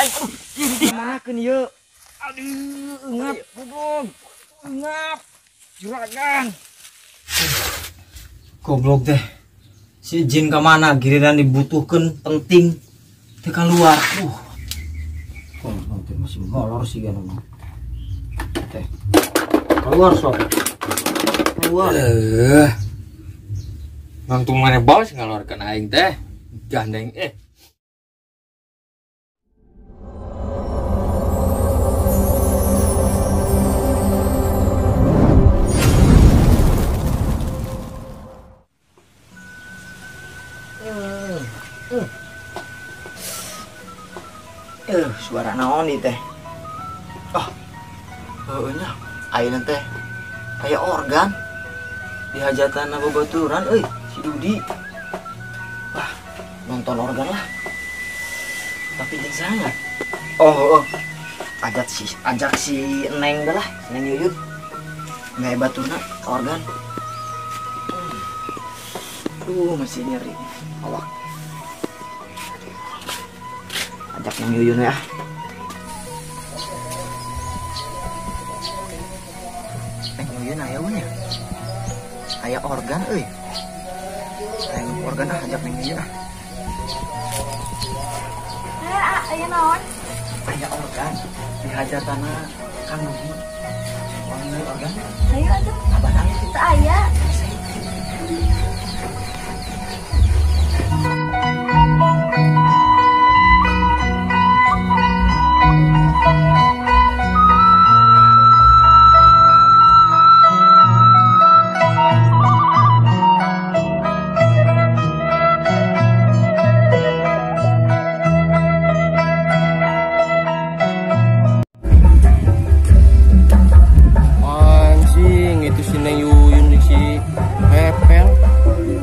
aing. Aduh, manakeun ieu? Aduh, ngap goblok. Ngap. Juragan. Goblok teh. Si jin ka mana giliran dibutuhkeun penting teu keluar. Goblok teh masih molor sih kan mah. Teh. Keluar sok. Keluar. Nangtung mana bos ngaluarkeun aing teh. Gandeng Suara naon ieu teh? Oh. Heueuh nya, ayeuna teh aya organ di hajatan babaturan euy, si Dudi. Wah, nonton organ lah. Tapi jeung saha? Oh, oh. Ajak si Neng lah, Neng Yuyut. Nggak baturna ke organ. Duh, masih nyeri awak. Ajak Neng Yuyun ya. Neng Yuyun aya nya. Aya organ euy. Aya organ ah, ajak Neng Yuyun ah. Aya naon? Aya organ di hajatana Kang Dudi. Wangi organ. Ayo atuh. Abah aya teu aya.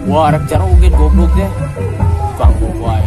Wah, arek caroge goblok deh. Ganggu wae.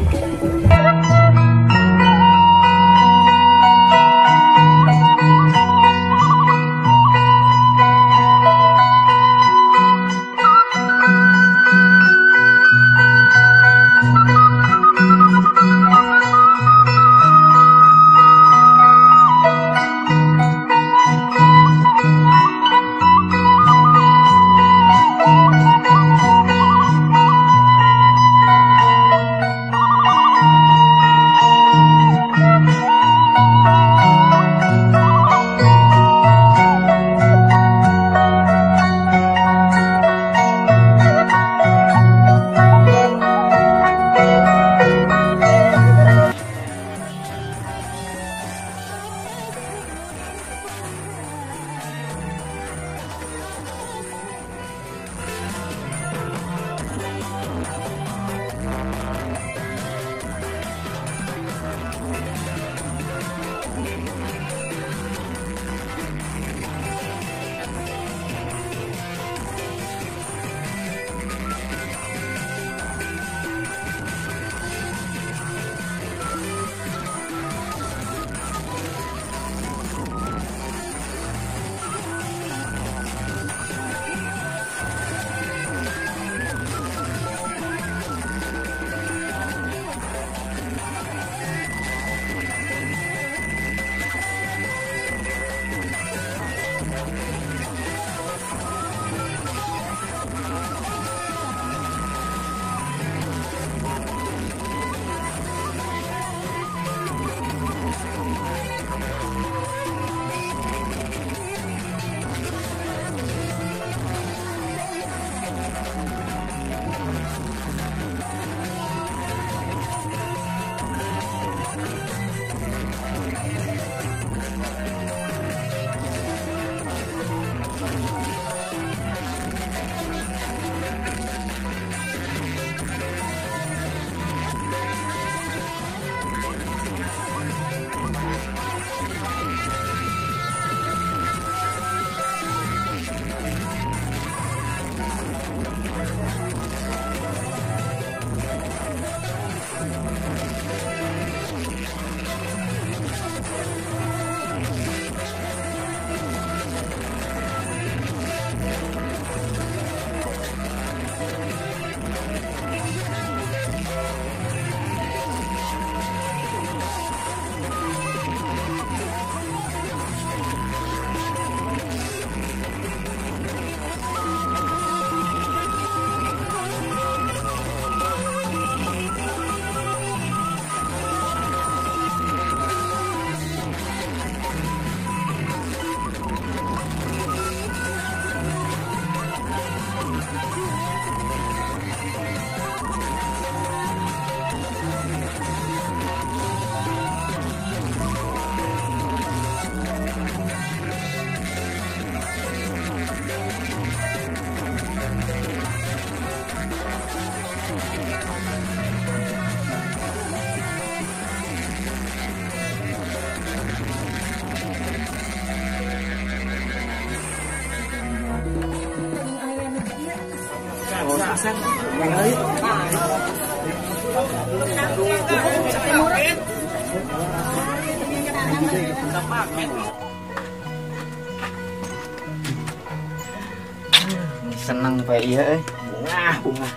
Senang pak iya, bunga bunga.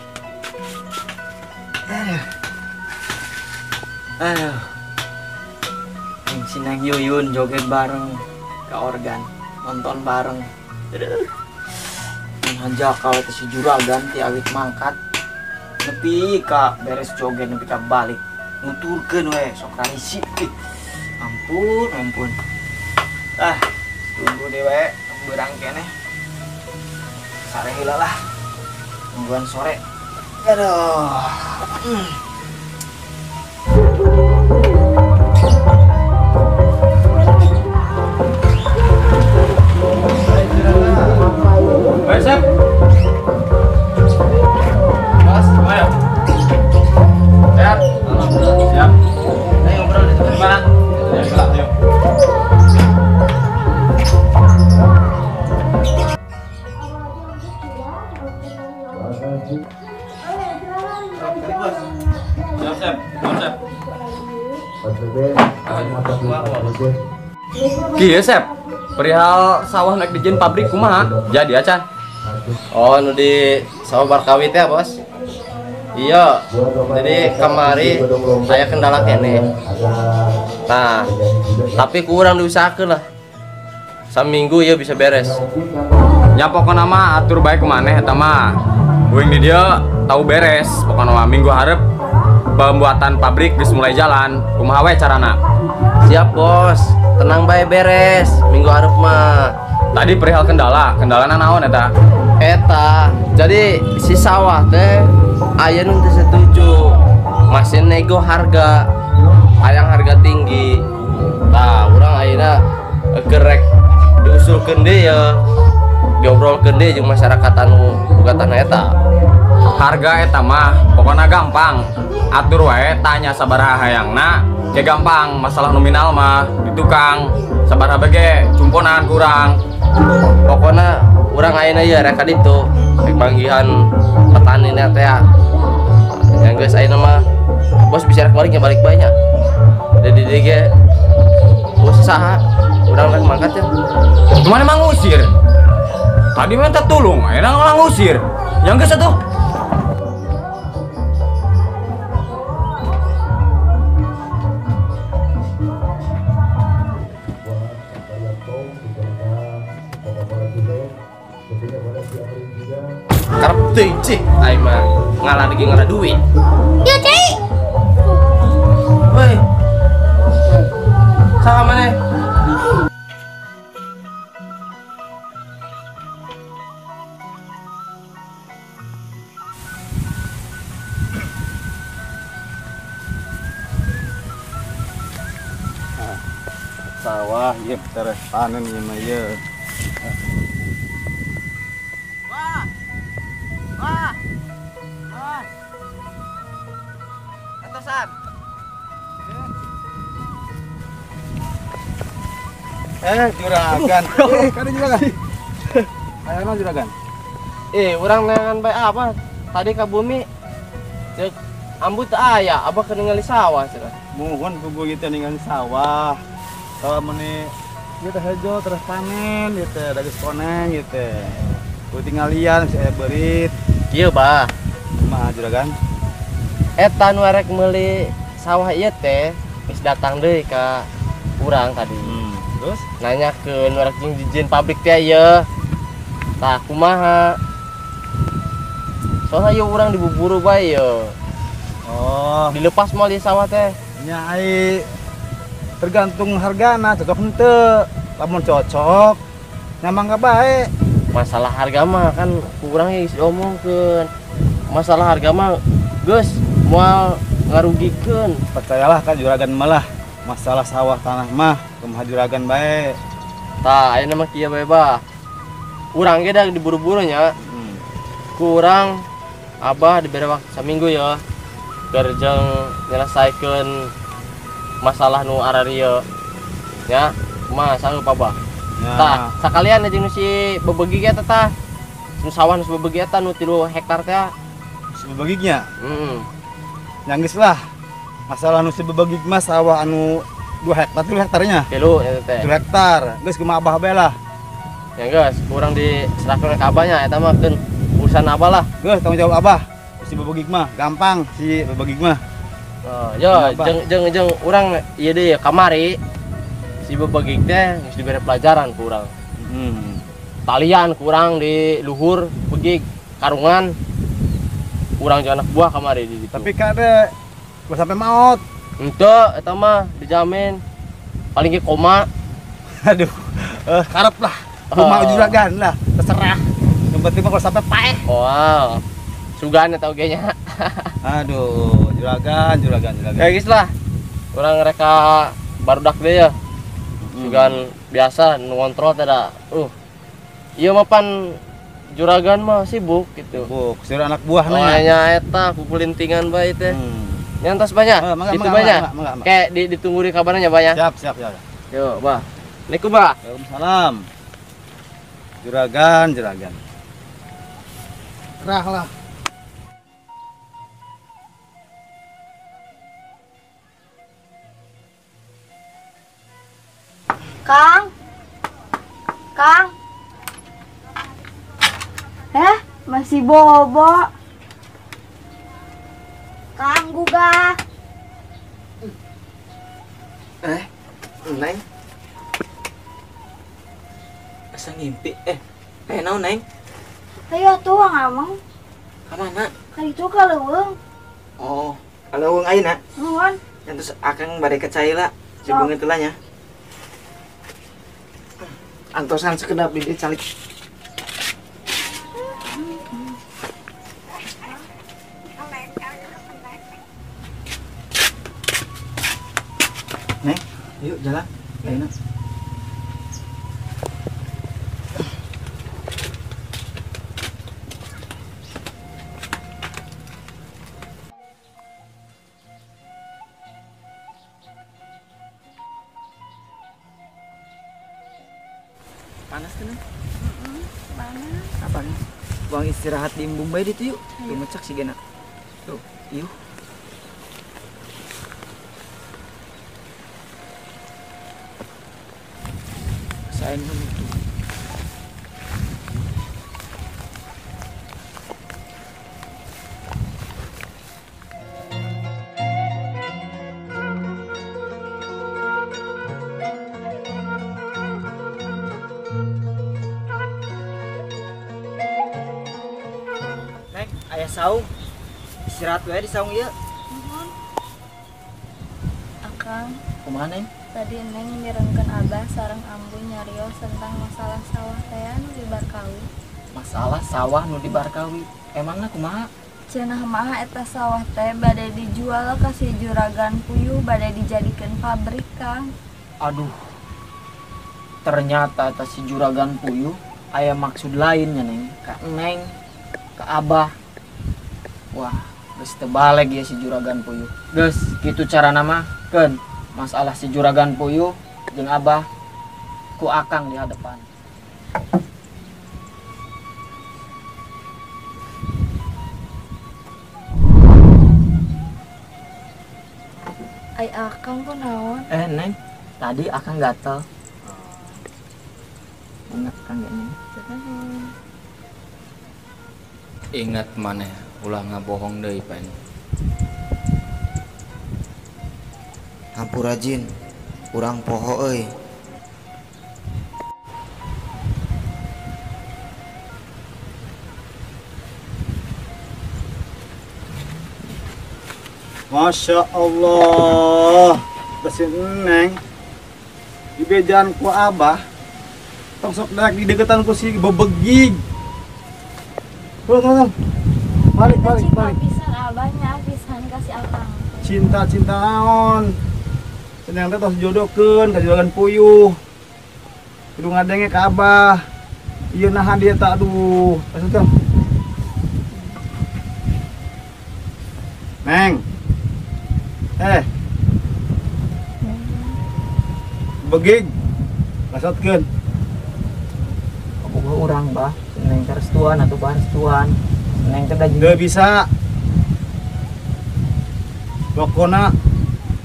Aduh, aduh. Si Neng Yuyun joget bareng ke organ, nonton bareng. Aduh. Aja kalau si juragan ti awit mangkat nepi ka beres joget nepi ka balik nuturkeun we sok rarisi. Ampun ampun, ah tunggu dewe beurang keneh sare heula lah, nungguan sore. Aduh. Baik, Sep. Mas, ayo. Sehat? Alhamdulillah, siap. Ayo ngobrol di tempat mana? Ya, gelap, yuk. Siap, Sep. Siap, Sep. Kieu, Sep. Perihal sawah naik dijieun pabrik kumaha? Jadi acan. Oh, nu di sawah Barkawi teh, Bos. Iya. Jadi kamari aya kendala keneh. Nah, tapi kurang diusahakeun lah. Saminggu ya bisa beres. Ya pokona mah atur bae kumaneh eta mah. Uing di dieu tahu beres, pokona mah minggu hareup pembuatan pabrik geus mulai jalan. Kumaha we carana? Siap, Bos. Tenang bae beres, minggu hareup mah. Tadi perihal kendala, kendalana naon eta? Eta, jadi si sawah teh aya nu teu setuju. Masih nego harga, hayang harga tinggi. Tah, urang ayeuna gerek diusulkeun deui ya. Diobrolkeun deui jeung masyarakat anu boga tanah eta. Harga eta mah pokona gampang. Atur wae tanya sabaraha hayangna, ge gampang masalah nominal mah di tukang sabaraha bege cumponan kurang. Pokona urang ayeuna ieu rek ka ditu, rek manggihan petani na teh. Yang geus ayeuna mah bos bisa rek balik nya balik bae nya. Jadi di ge usaha urang rek mangkat ya. Cuman emang ngusir. Tadi minta tulung, ayeuna malah ngusir. Yang geus atuh. Karep teuing cih, aing mah ngalah lagi ngalah duit. Ya cai. Woi. Saha maneh? Sawah ieu terus panen ieu mah ieu. Wah. Wah. Wah. Antosan. Juragan. Kada juragan. Ayo juragan. Urang neangan bae apa? Tadi ka bumi ceuk ambu teu aya, abah keur ningali sawah cenah. Muhun kubu kitu ningali sawah. Sawah meni ieu teh hejo terus panen ieu teh da geus koneng ieu teh. Ku tinggalian si aya beurit. Kieu bah. Kumaha juragan? Eta nu arek meuli sawah ieu teh geus datang deui ka urang tadi. Terus nanyakeun nu arek jeung dijieun pabrik teh ieu. Tah kumaha? Soalna ieu urang dibuburu bae ieu. Oh, dilepas moal di sawah teh. Nya ai tergantung hargana cocok henteu. Lamun cocok nya mangga bae. Masalah harga mah kan kurang geus diomongkeun. Masalah harga mah geus moal ngarugikeun. Percayalah kan juragan malah masalah sawah tanah mah kumaha juragan bae. Tah ayeuna mah kieu bae bah. Urang ge da diburu-buru nya. Kurang abah dibere waktu saminggu ya. Gerjeng nyelesaikeun masalah nu ararieu. Ya, kumaha sanggup abah? Ya. Tah, sakalian jeung si bebegi ge tah. Nu sawah nu bebegi eta nu 3 hektar teh. Si bebegignya? Heeh. Nya geus lah. Masalah nu si bebegig mah sawah anu 2 hektar, 3 hektarnya. 3 eta teh. 3 hektar. Geus kumaha abah bae lah. Ya geus, kurang diserahkeun ka abahnya eta mah keun urusan abah lah. Geus tanggung jawab abah. Si bebegig mah gampang si bebegig mah. Oh, yo jeung jeung urang ieu deui kamari. Si bebegig teh geus dibere pelajaran ku urang. Talian kurang di luhur begig karungan. Urang jeung anak buah kamari di ditu. Tapi kade gua sampai maot. Henteu eta mah dijamin. Paling ge koma. Aduh, karep lah. Kumaha juragan lah, terserah. Yang penting mah kalau sampai paeh. Wow. Sugan eta oge nya. Aduh, juragan. Ya geus lah. Urang reka barudak deui ya. Sugan biasa nu ngontrol teh da. Ieu mah pan juragan mah sibuk gitu. Sibuk, seur anak buah nya. Oh nya eta kukulintingan bae teh. Nyantos banyak. Itu banyak. Kayak ditunggu di kabarnya banyak. Siap. Yo, Bah. Assalamualaikum, Bah. Waalaikumsalam. Juragan. Terah lah. Kang. Masih bobo. Kang gugah. Neng. Asa ngimpi. Naon Neng? Ayo tuh ngamang. Ka mana? Ka ditu ka leuweung. Oh, ka leuweung ayeuna? Nuhun. Yang terus akang bade ka cai lah. Sibungeun teh nya. Antosan sekedap di dieu calik. Neng, yuk jalan. Ayo. Panas kan? Panas. Apa nih? Buang istirahat di embung bae ditu yuk. Lumecak sih gena. Tuh, yuk. Saya itu. Neng, ayah saung. Istirahat wae di saung ieu. Nuhun. Akang. Kumaha, Neng? Tadi Neng mirengkeun abah sareng ambu nyarios tentang masalah sawah teh nu di Barkawi. Masalah sawah nu di Barkawi. Emangna kumaha? Cenah mah eta sawah teh bade dijual ka si juragan puyuh bade dijadikeun pabrik, Kang. Aduh. Ternyata eta si juragan puyuh aya maksud lainnya, Neng. Ka Neng, ka abah. Wah, geus teu baleg ya si juragan puyuh. Geus, kitu carana mah keun. Masalah si juragan puyuh jeung abah ku akang di hadapan. Ai akang ku naon? Neng, tadi akang gatel. Ingat kang ya, Neng. Ingat maneh ulah ngabohong deui, Pan. Hampura jin, urang poho euy. Masya Allah, besi Neng dibejaan ku abah Tong sok daek dideketan ku si bebegig. Tolong, tolong. Balik, balik, balik. Pisan abahnya pisan kasih akang. Cinta-cinta naon. Senang teh tos jodohkeun ka juragan puyuh. Kudu ngadenge ka abah. Ieu nahan dia tak aduh. Asup. Neng. Begig. Lasotkeun. Boga urang bah, neng teh restuan atuh bah restuan. Neng teh da Teu bisa. Pokona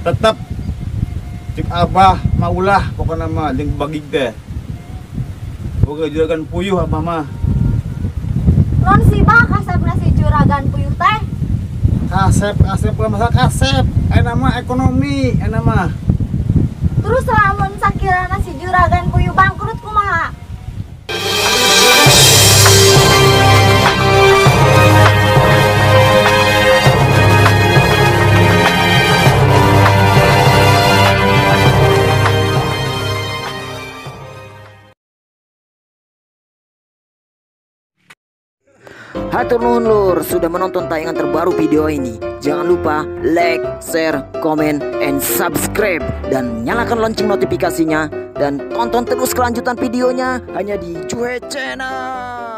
tetep cek abah maulah pokona mah jeung bagig teh. Boga juragan puyuh abah mah. Non si bah kasepna si juragan puyuh teh. Kasep, kasep bukan masalah kasep. Ayeuna mah ekonomi, ayeuna mah. Terus lamun sakirana si juragan puyuh bangkrut kumaha? Hatur nuhun lur sudah menonton tayangan terbaru video ini. Jangan lupa like, share, comment, and subscribe. Dan nyalakan lonceng notifikasinya. Dan tonton terus kelanjutan videonya hanya di Juhe Channel.